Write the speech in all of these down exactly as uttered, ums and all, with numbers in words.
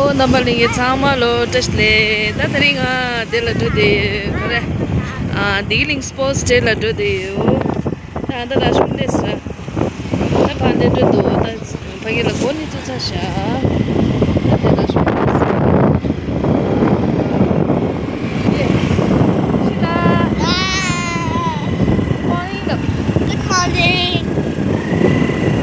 རྣམ་པ་ལྷན་རྒྱས་ཚང་མ་ལོ་བཀྲ་ཤིས་བདེ་ལེགས། ད་དེ་རིང་ང་དེ་ལ་འགྲོ་དེ་ག་རེ། ཨ། བདེ་སྐྱིད་གླིང་སྤོར་ཊི་སི་ཌེ་ལ་འགྲོ་དེ་ཡོད། ད་ད་ར་ཤུ་ལེ་སི་ར། ད་ཕ་འདྲེ་འགྲོ་དོ། ད་ཕ་གི་ལ་གོ་ནི་ཚོ་ཚ་ཤ། ད་དེ་ར་ཤུ་ལེ་སི་ར། ཡེ། ཤི་ལ། Good morning. Good morning.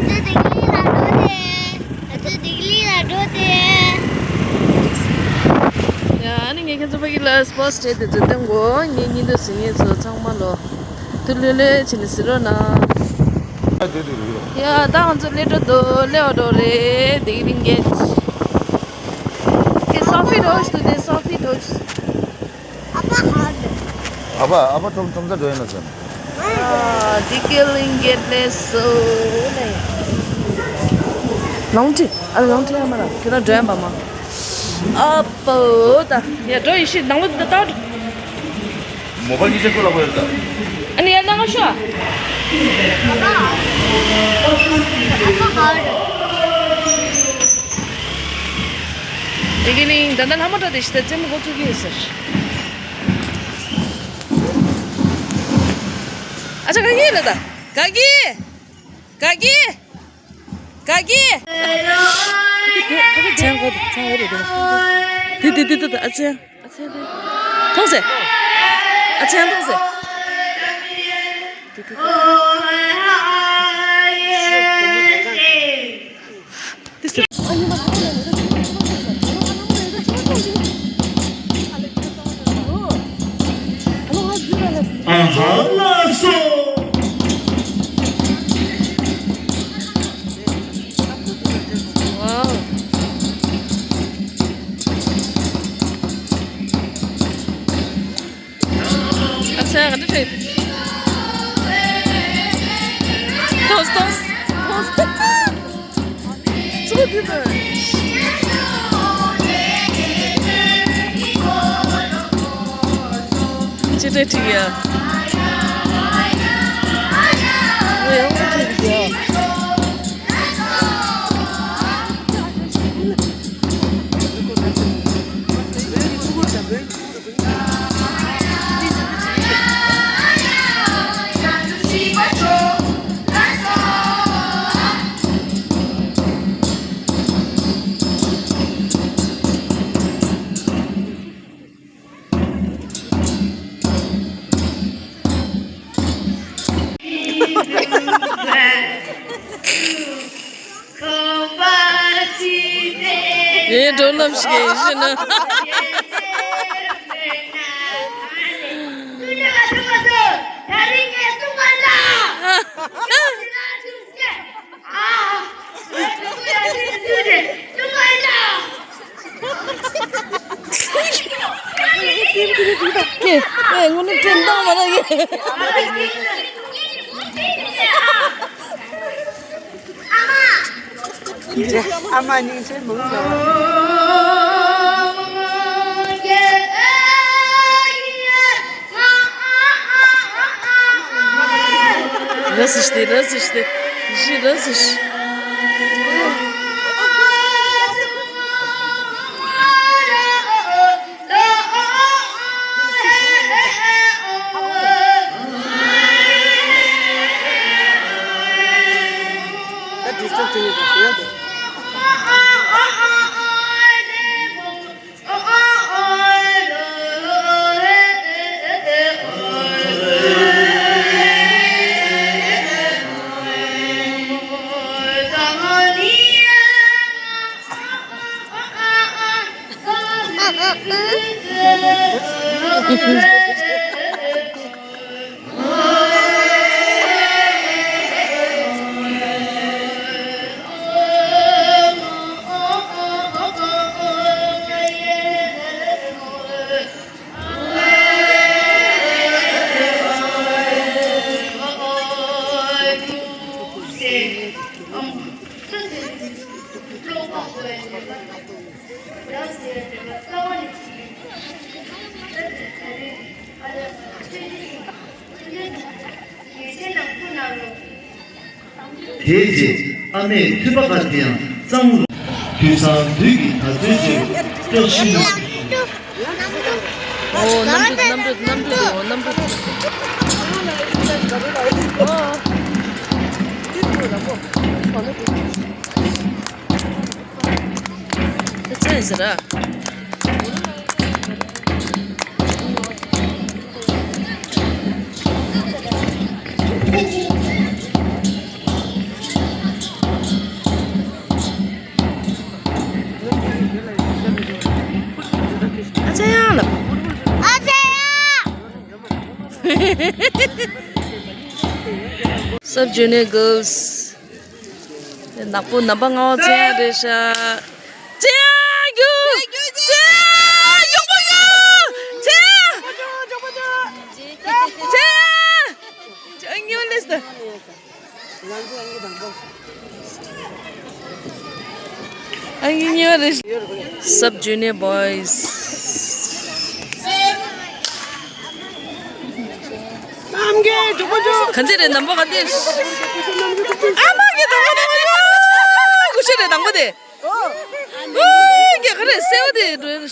ད་བདེ་སྐྱིད་གླིང་ལ་འགྲོ་དེ། ད་ཚོད་བདེ་སྐྱིད་གླིང་ལ་འགྲོ་དེ། ཡ། ཨ་ནི་ངས་ཁྱེད་ཚོ་ཕ་གི་ལ་སྤོར་ཊི་སི་ཌེ་དེ་ཚོ་སྟོན་གོ། ངའི་བརྙན་ཐུང་གཟིགས་མཁན་ཚོ་ཚང་མ་ལོ། ཐུགས་ལྷོད་ལྷོད་བྱས་ནས་གཟིགས་རོགས་གནང་། ཨ། དེ་དེ་རེད། ཡ། ད་ང་ཚོ་སླེབས་འགྲོ་འདུག་སླེབས་འགྲོ་རེད། བདེ་སྐྱིད་གླིང་གི། ཨོ་ཁེ། སོ་ཕི་རོ་ཤི་དེ། སོ་ཕི་རོ་ཤི། ཨ་ཕ་ཨ་ཕ། ཨ་ཕ་ཨ་ཕ་ཁྲོམ་ཁྲོམ་ས་འགྲོ་ཡིན་ན་ཟེར། ཨ། བདེ་སྐྱིད་གླིང་གི་སླེབས་སོང་ལེ། ལོང་ཏི། ཨ། ལོང་ཏི་ཡ་མ་ར། ཁྱེད་རང་འགྲོ་ཡ་མ་མ། ཨ་ཕོ་ད། ཡ། འགྲོ་ཡིན་ཤི། ནང་ལོགས་འདི་ལྟ་འགྲོ། མོ་པ་གཉིས་ཆ་ཁོ་ལ་བོས་ད། ཨ་ནི་ཡ་ལ་ང་ཤོག་བདེ་སྐྱིད་གླིང་ད་ལྟ་ལྷ་མོ་བྲོ་དེ་ཤི་ད་རྩེད་མོ་འགོ་ཚུགས་ཀྱི་ཡོད་ཟེར། ཨ་ཅག་ག་གི་ལ་ད། ག་གི། ག་གི། ག་གི། ཚན་གོ་ཚན་གོ་རེད་དེ། དེ་དེ་དེ་དེ་ཨ་ཅག་ཨ་ཅག་དེ། མཐོང་ཟེ། ཨ་ཅག་མཐོང་ཟེ། དེ་དེ་དེ། ཨ་ཧ་ལགས་སོ། ཝའོ། ཨ་ཅག་ག་འདྲ་བྱེད། ཐོས་ཐོས་ཐོས། ཚུགས་འདི་དང་། ཅི་འདྲ་འགྲིག་ཡ། ཨོ་ཡ། ཨོ་འགྲིག་ཡ། ངའི་འགྲོ་ལམ་ཞིག་ཡིན་ཞུ་ན། ཀྱེ། ཨེ། དངོས་གནས་དྲན་བཏང་མ་རག་གི། ཨ་མ་སྙིང་རྗེ་མང་ཆེ་བ། ར་སི་ཤི་ཏེ། ར་སི་ཤི་ཏེ། ཤི་ར་སི་ཤི། ད་ཌིས་ཊབ་བྱེད་ནས་ཞེ་ཡང་དེ། དེའི་རྗེས་ཨ་མས་ཐུད་པ་ཁ་དེ་ཡང་གཙང་བོ། དུས་སང་དུས་ཀྱི་དར་རྩེ་ཆེ་བཀྲ་ཤིས་ལོ། ཨོ་གནམ་གྲུ་གནམ་གྲུ་གནམ་གྲུ་འདུག་ཨོ་གནམ་གྲུ། ཨོ། ཨ་ཅག་ཡིན་ཟེར་ར། ཨ་ཅག་ཡང་ལ། ཨ་ཅག་ཡང་། Sub Junior Girls། ནག་པོ་ནམ་པ་ལྔ་པ་ཚེ་ཡང་རེད་ཤག་ཚེ་ཡང་རྒྱུག་ཚེ་ཡང་མགྱོགས་པོ་རྒྱུག་ཚེ་ཡང་། ཚེ་ཡང་། ཨ་ཉོ་ལེས་ད། ཨ་ཉོ་རེད། Sub Junior Boys། ག་འདི་རེད། ནམ་པ་ག་འདི། ཨ་མ་གི་དང་པོ་དང་པོ་ཡོ། གུ་ཤ་རེད་དང་པོ་དེ། ཨོ་ག་རེ་སེའུ་དེ་འགྲོ།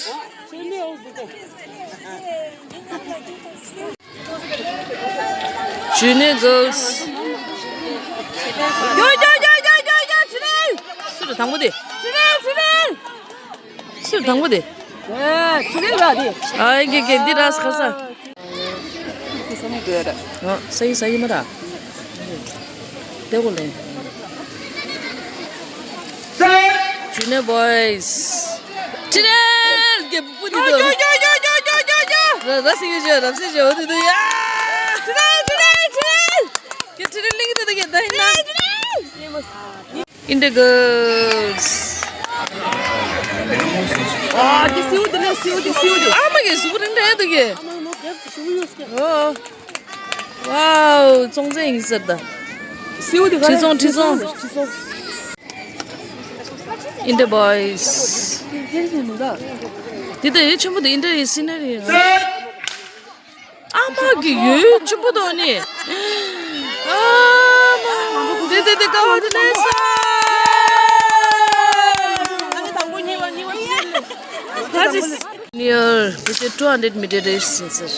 Junior Girls། ཡོ་ཡོ་ཡོ་ཡོ་ཡོ་ཡོ། ཆུ་ནེ། སུ་རེད་དང་པོ་དེ། ཆུ་ནེ་ཆུ་ནེ། སུ་དང་པོ་དེ། ཨེ་ཆུ་ལེ་ར་དེ། ཨ་ཡེ་གེ་གེ་འདི་ར་སི་ཁ་ས། ཨ་ས་ཡི་ས་ཡི་མ་ར། དེ་གོ་ལེ། Junior Boys། ཆི་རེལ་གེ་པུ་དི་དོ། ར་ར་སི་གེ་ཇོ་ར་སི་ཇོ་དི་དོ་ཡ། ཆི་རེལ་ཆི་རེལ་ཆི་རེལ། གེ་ཆི་རེལ་ལིང་དི་དོ་གེ་ད་ཧི་ན། Indian Girls། ཨ་དེ་སེའུ་དེ་ལས་སེའུ་དེ་སེའུ་དེ། ཨ་མ་གི་གཟུགས་རིང་དྲགས་འདུག་གི། ཨ་མ་མོ་གེབ་ཞུ་ཡོད་སྐད། ཨོ། Wow། ཙོང་ཙེ་ཡིན་ཟེར་ད། སེའུ་དེ་ག་ཁྲི་ཙོང་ཁྲི་ཙོང་། ཁྲི་ཙོང་། Indian Boys། དེ་ད་ཡོད་ཆེན་པོ་དེ་Indian ཡི་སི་ན་རི་ཡ། ཨ་མ་གི་ཡོད་ཆེན་པོ་དང་ནི། ཨ་མ། དེ་དེ་དེ་ཀ་བ་དེ་ནས་ས། ད་ཅི། Near with the two hundred meter race sensor།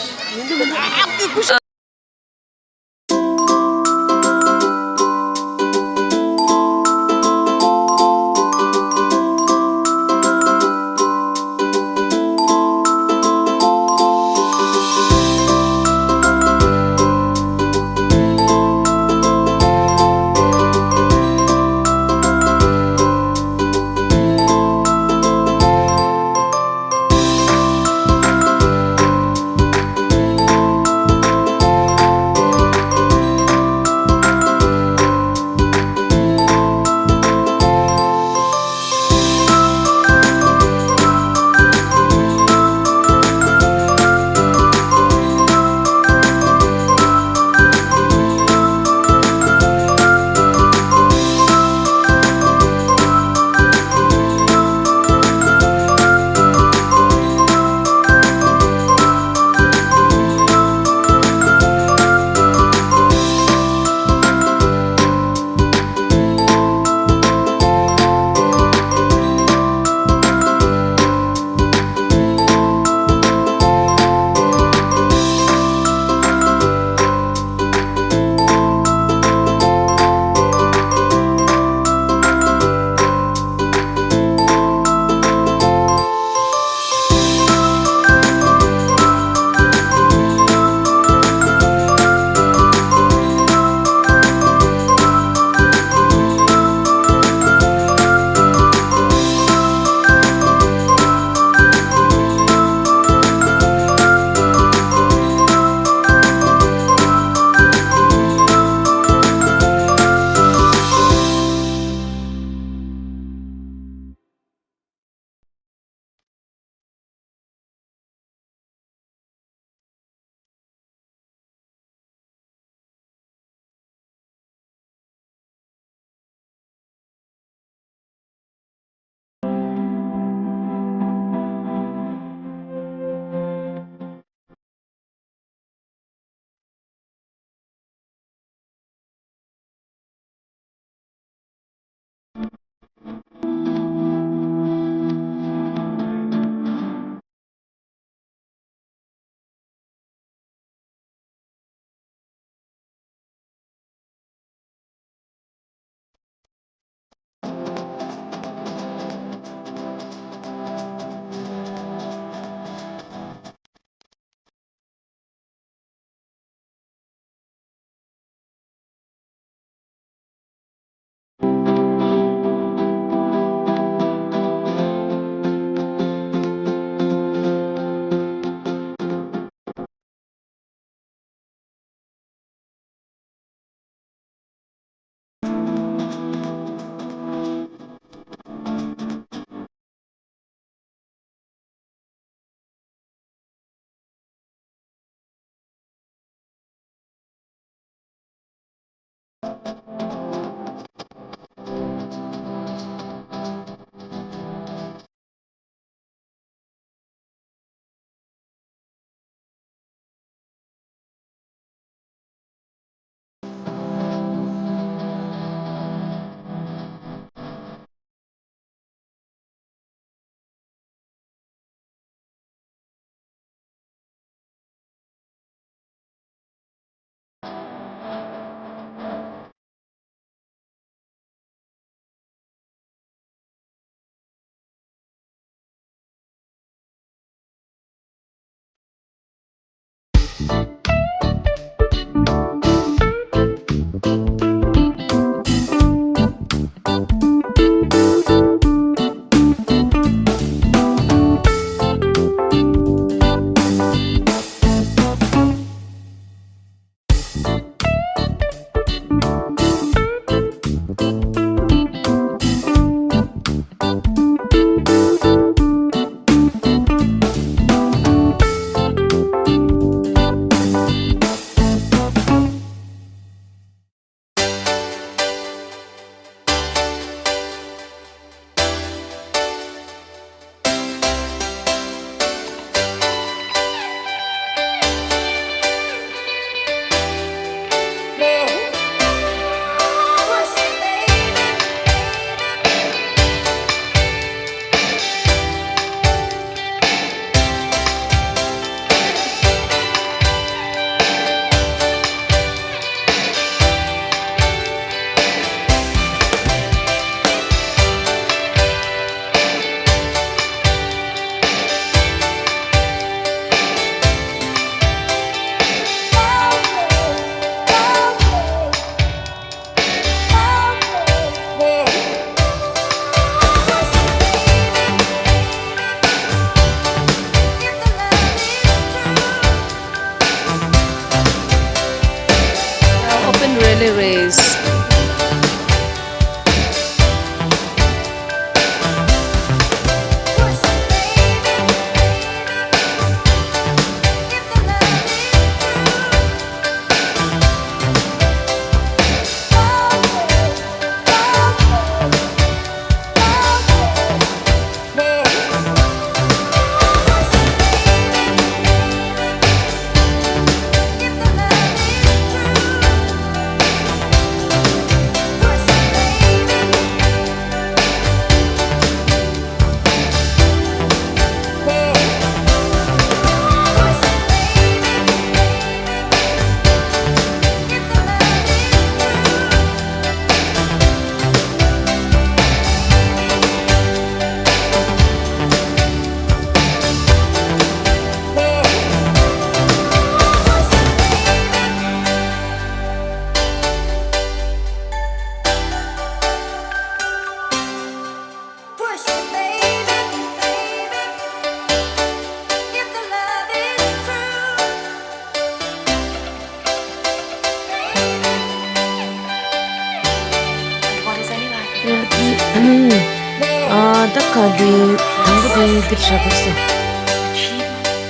དང་པོ་དེ་འདིར་བཞག་པ་སོ།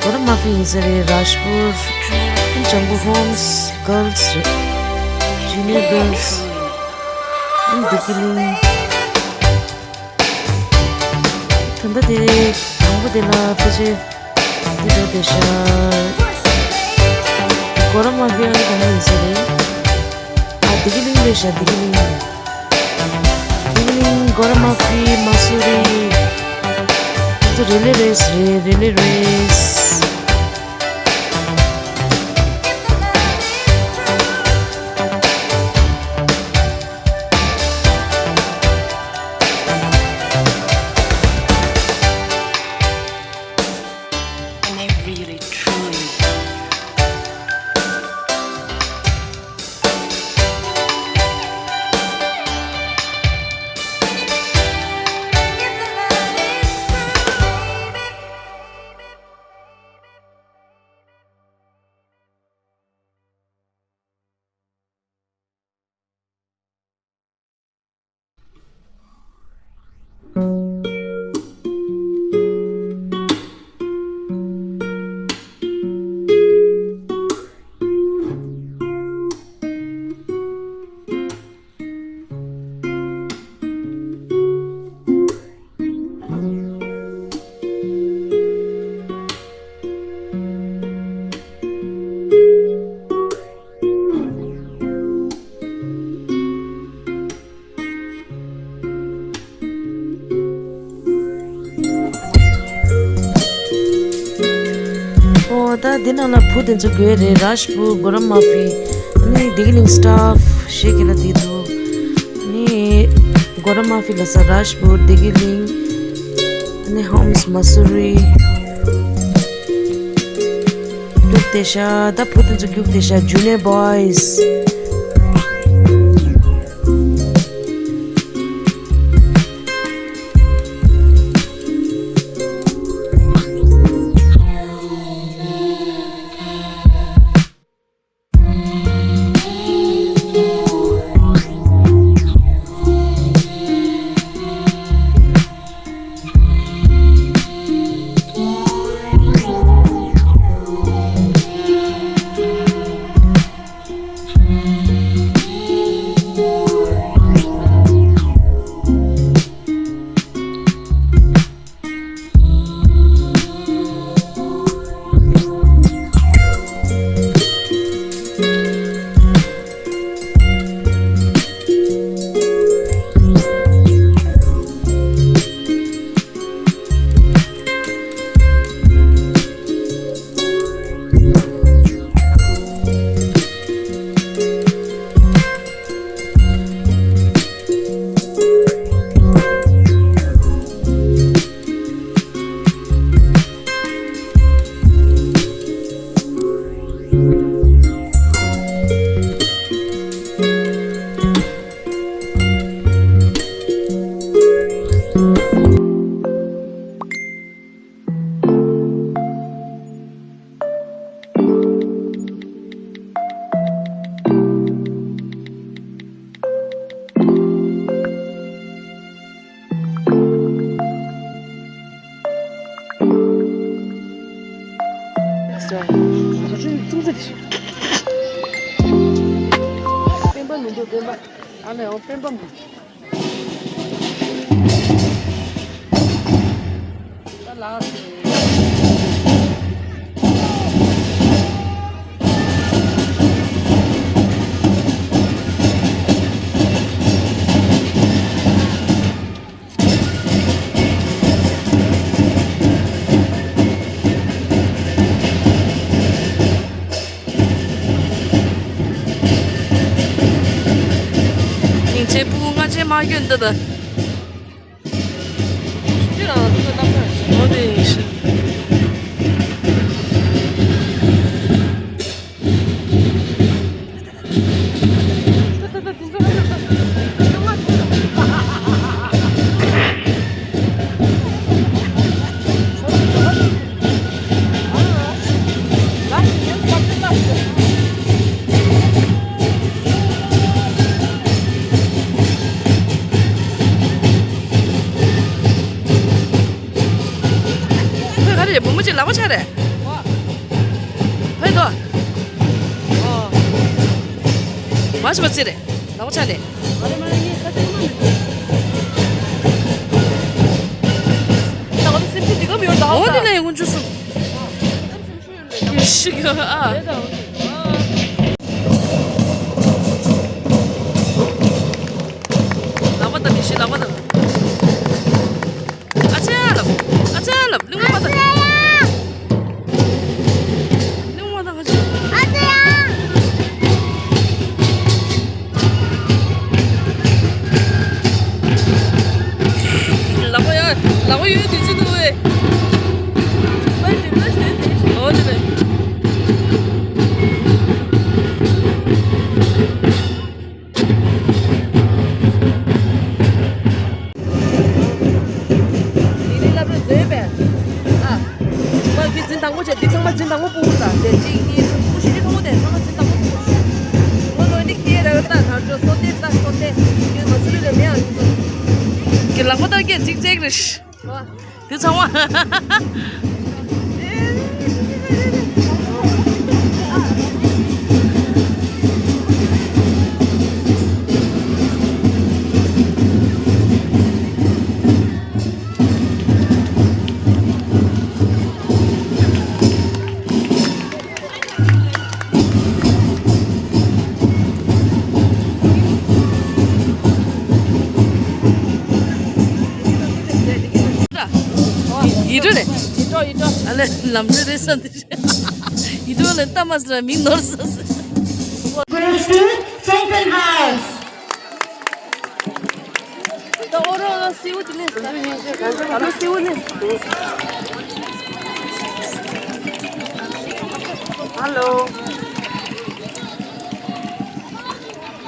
གོ་ར་མ་ཧྥི་ཡིན་ས་རེད། རཱཇ་པུར། ཨིན་ཇང་གུ་ཧོམ་སི་གརལ་སི་རེད། ཇུ་ནི་ཡར་གརལ་སི། ཨིན་དི་གི་ལིང་། ད་ལྟ་དེ་དང་པོ་དེ་ལ་ཕལ་ཆེར་འདི་འདྲ་དེ་ཤ། གོ་ར་མ་ཧྥི་ཨ་ནི་ག་ནས་ཡིན་ས་རེད། ཨ་དི་གི་ལིང་རེད་ཤ། དི་གི་ལིང་། དི་གི་ལིང་། གོ་ར་མ་ཧྥི། མ་སུ་རི། འདི་ཚོ་རི་ལེ་རེས་རེད། རི་ལེ་རེས། And they really, truly. ཨོ་ད་འདི་ནང་ལ་བུ་དེ་ཚོ་དགོས་རེད། རཱཇ་པུར། གོ་ར་མ་ཧྥི། ཨ་ནི་དི་གི་ལིང་སི་ཊཱཕ་ཤེས་ཀྱི་ལ་དེ་འདུག་ཨ་ནི་གོ་ར་མ་ཧྥི་ལ་ས། རཱཇ་པུར། དི་གི་ལིང་། ཨ་ནི་ཧོམ་སི། མ་སུ་རི། རྒྱུགས་དེ་ཤ། ད་བུ་དེ་ཚོ་རྒྱུགས་དེ་ཤ། ཇུ་ནི་ཡར་བོའི་སི། སྤེན་པ་མི་འདུག་སྤེན་པ། ཨ་ལས་འོ་སྤེན་པ་མི། སྙིང་རྗེ་སྤུ་གུ་ལྔ་ཆེན་མ་གྱོན་འདི་ད། འོ་དེ་ཡིན་ཤི། དེ་བུ་མོ་ཅིག་ལག་པ་ཆག་རེད། ཕ་ཡི་དོ། མ་ཤི་བ་ཚེ་རེད། ལག་པ་ཆག་ནས། འོ་དེ་ལས་དགུན་ཆུ་སོང་། ཤི་གི་ཨ། ལག་པ་དང་མི་ཤི་ལག་པ་དང་། ཨ་ཅག་ལབ། ཨ་ཅག་ལབ། གླིང་བ་དང་། གླིང་བ་དང་ཨ་ཅག་ཨ་ཅག་ལག་པ་ཡ། ལག་པ་ཡོད་དུས་ཅི་འདུག་བས། ཨོ་དེ་རེད། ལི་ལི་སློབ་གྲྭ་འཛོལ་བས། ཨ། མ་གི་འཛིན་དང་པོ་བྱས་འདི་ཚང་མ་འཛིན་དང་པོ་སྤུ་གུ་དང་དེ་གཅིག་གཉིས་གསུམ་དགུ་བཞི་བཅུ་ཐོ་དེ་ཚང་མ་འཛིན་དང་པོ་སྤུ་གུ། ངོ་ལོ་འདི་ཁྱེད་ར་ད་ད་ཅོ་སོ་ཏེ་ད་སོ་ཏེ་ཡོད་མ་སུ་ལུ་ལ་མེ་ཨ་ཡོད་ཚོ། གི་ལག་པ་ལྟར་སྐད་ཅིག་ཅིག་རེད། དེ་ཚང་མ། ཡིད་འགྲོ་རེད། ཡིད་འགྲོ་ཡིད་འགྲོ། ཨ་ལེ་ལམ་འགྲོ་རེད་བསམ་དེ། ཡིད་འགྲོ་ལ་ལྟ་མ་ཟེར་མིང་ནོར་སོང་ཟེར། Goes to second house. ད་ཨོ་རོ་ཨོ་རོ་སེའུ་དེ་ལས་ད་ལོ་སེའུ་ལས། Hello.